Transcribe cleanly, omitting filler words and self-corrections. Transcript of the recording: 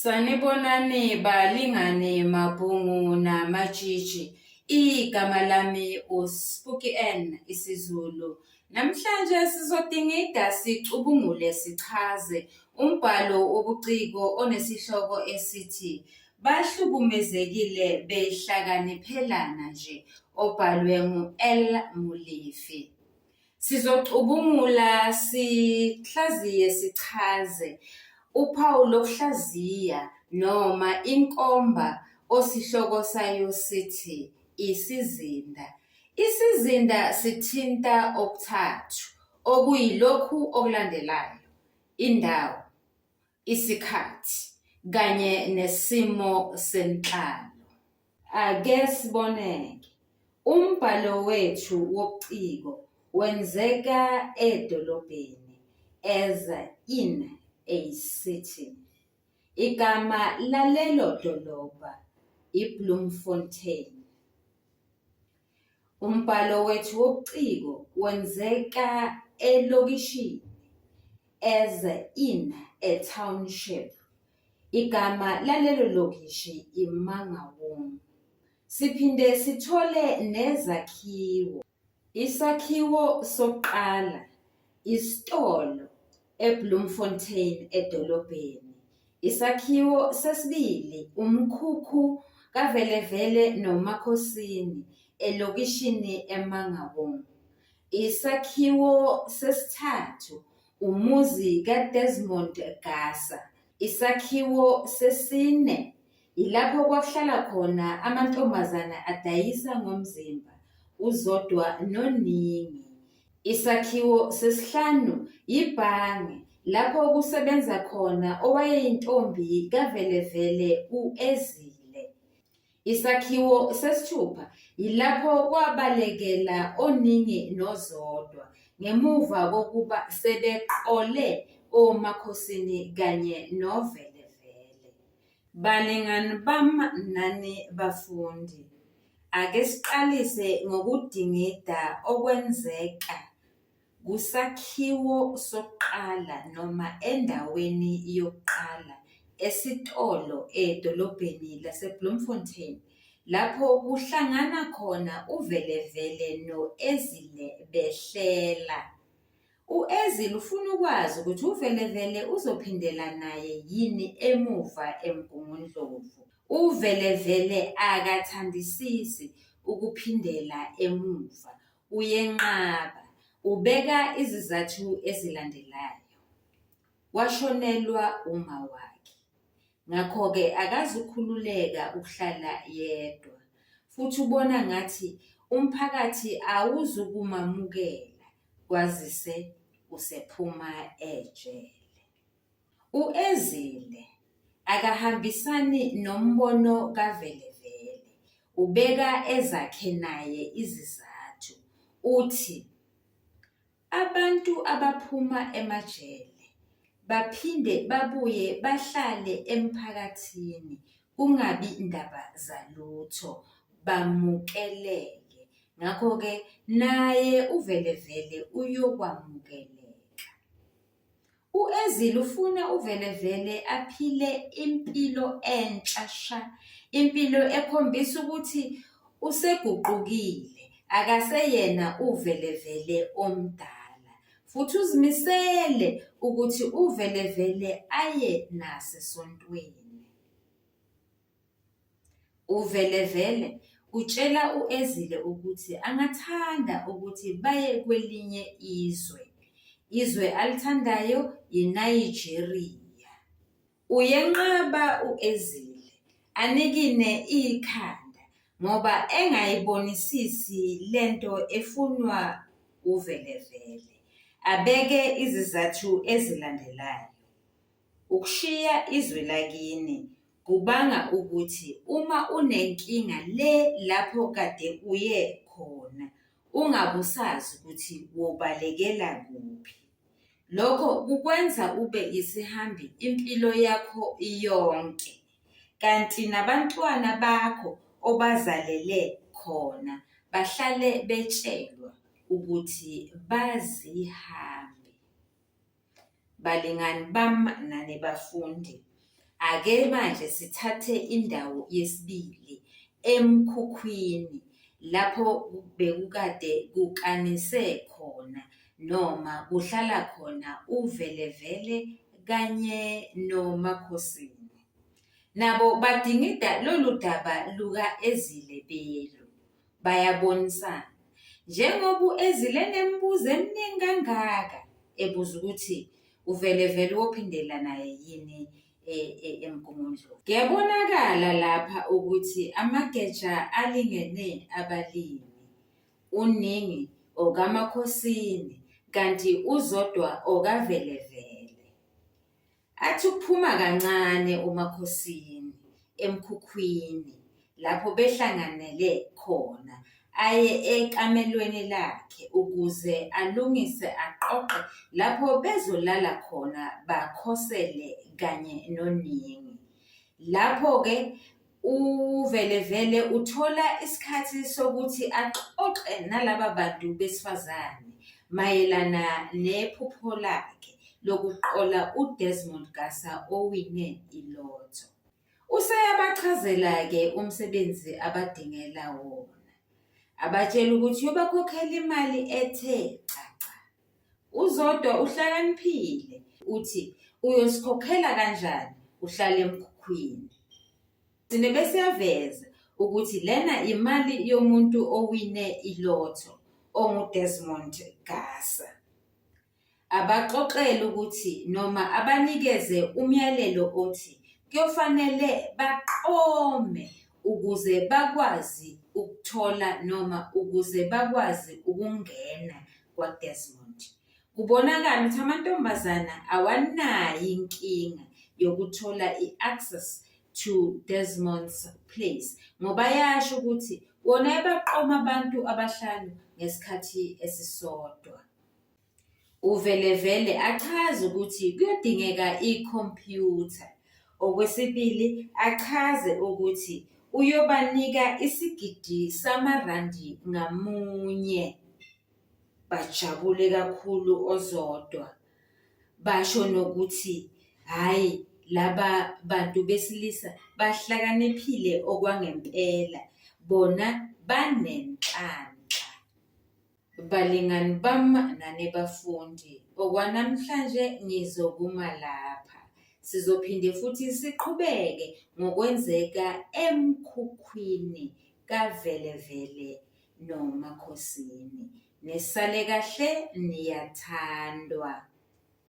Sanibonani balingani mabhungu namatshitshi. Igama lami uSpooky N isiZulu. Namhlanje sizodingida sicubungule sichaze umbhalo wobuciko onesihloko esithi Bahlukumezekile behlakaniphelana nje obhalwe ngu-L Molefe. Sizocubungula sihlaziye sichaze uphawu lokuhlaziya noma inkomba osihloko sayo sithi isizinda. Isizinda sithinta okuthathu okuyilokhu okulandelayo, indawo, isikhathi kanye nesimo senhlalo. Ake sibone-ke, umbhalo wethu wobuciko wenzeka edolobheni, as in a city. Igama lalelo dolobha iBloemfontein. Umbhalo wethu wobuciko wenzeka elokishini, as in a township. Igama lalelo lokishi iMangaung. Siphinde sithole nezakhiwo. Isakhiwo sokuqala, isitolo eBloemfontein edolobheni. Isakhiwo sesibili, umkhukhu kaVelevele noMakhosini elokishini eMangaung. Isakhiwo sesithathu, umuzi kaDesmond Gasa. Isakhiwo sesine, yilapho kwakuhlala khona amantombazane adayisa ngomzimba, uZodwa noNingi. Isakhiwo sesihlanu, yibhange lapho kusebenza khona owayeyintombi kaVelevele u-Ezile. Isakhiwo sesithupha yilapho kwabalekela oNingi noZodwa ngemuva kokuba sebeqole oMakhosini kanye noVelevele. Balingani bam nani bafundi, ake siqalise ngokudingida okwenzeka Kusakhiwo sokuqala noma endaweni yokuqala esitolo edolobheni laseBloemfontein lapho kuhlangana khona uVelevele no-Ezile behlela. U-Ezile ufuna ukwazi ukuthi uVelevele uzophindela naye yini emuva eMgungundlovu. UVelevele akathandisisi ukuphindela emuva Uyenqaba. Ubeka izizathu ezilandelayo. Washonelwa uma wakhe. Ngakho-ke akazukhululeka ukuhlala yedwa. Futhi ubona ngathi umphakathi awuzukumamukela kwazise usephuma ejele. U-Ezile akahambisani nombono kaVelevele, ubeka ezakhe naye izizathu. Uthi abantu abaphuma emajele baphinde babuye bahlale emphakathini kungabi ndaba zalutho, bamukeleke. Ngakho-ke naye uVelevele uyokwamukeleka. U-Ezile ufuna uVelevele aphile impilo entsha sha, impilo ekhombisa ukuthi useguqukile, akaseyena uVelevele omdala futhi uzimisele ukuthi uVelevele aye nasesontweni. UVelevele utshela u-Ezile ukuthi angathanda ukuthi baye kwelinye izwe. Izwe alithandayo yiNayijeriya. Uyenqaba u-Ezile, anikine ikhanda ngoba engayibonisisi le nto efunwa uVelevele. Abeke izizathu ezilandelayo. Ukushiya izwe lakini kubanga ukuthi uma unenkinga le lapho kade uye khona ungabe usazi ukuthi wobalekela kuphi. Lokho kukwenza ube isihambi impilo yakho yonke. Kanti nabantwana bakho obazalele khona bahlale betshelwa ukuthi bazihambi. Balingani bam nani bafundi. Ake manje sithathe indawo yesibili emkhukhwini lapho bekukade kukanise khona noma kuhlala khona uVelevele kanye noMakhosini. Nabo badingida lolu daba luka-Ezile belu. Bayabonisana. Njengoba u-Ezile enemibuzo eminingi kangaka, ebuza ukuthi uVelevele uyophindela naye yini e, e, eMgungundlovu. Kuyabonakala lapha ukuthi amageja alingene abalimi. UNingi okaMakhosini kanti uZodwa okaVelevele. Athi ukuphuma kancane uMakhosini emkhukhwini lapho behlanganele khona aye ekamelweni lakhe ukuze alungise aqoqe lapho bezolala khona bakhosele kanye noNingi. Lapho-ke uVelevele uthola isikhathi sokuthi axoxe nalaba bantu besifazane mayelana nephupho lakhe lokuqola uDesmond Gasa owine i-lotto. Useyabachazela-ke umsebenzi abadingela wona. Abatshela ukuthi uyobakhokhela imali ethe xaxa. UZodwa uhlakaniphile uthi uyosikhokhela kanjani uhlala emkhukhwini. Gcine beseyaveza ukuthi lena imali yomuntu owine i-lotto onguDesmond Gasa. Abaxoxele ukuthi noma abanikeze umyalelo othi kuyofanele baqome ukuze bakwazi ukuthola noma ukuze bakwazi ukungena kwaDesmond. Kubonakala ukuthi amantombazana awanayo inkinga yokuthola i-access to Desmond's place ngoba ayasho ukuthi wona ebaqoma abantu abahlanu ngesikhathi esisodwa. Uvelevele achaze ukuthi kuyodingeka ikhompyutha. Okwesibili achaze ukuthi uyobanika isigidi samarandi ngamunye. Bajabule kakhulu oZodwa, basho nokuthi hhayi laba bantu besilisa bahlakaniphile okwangempela, bona banenhlanhla. Balingani bam nani bafundi, okwanamhlanje ngizokuma lapha. Sizophinde futhi siqhubeke ngokwenzeka emkhukhwini kaVelevele noMakhosini. Nisale kahle niyathandwa.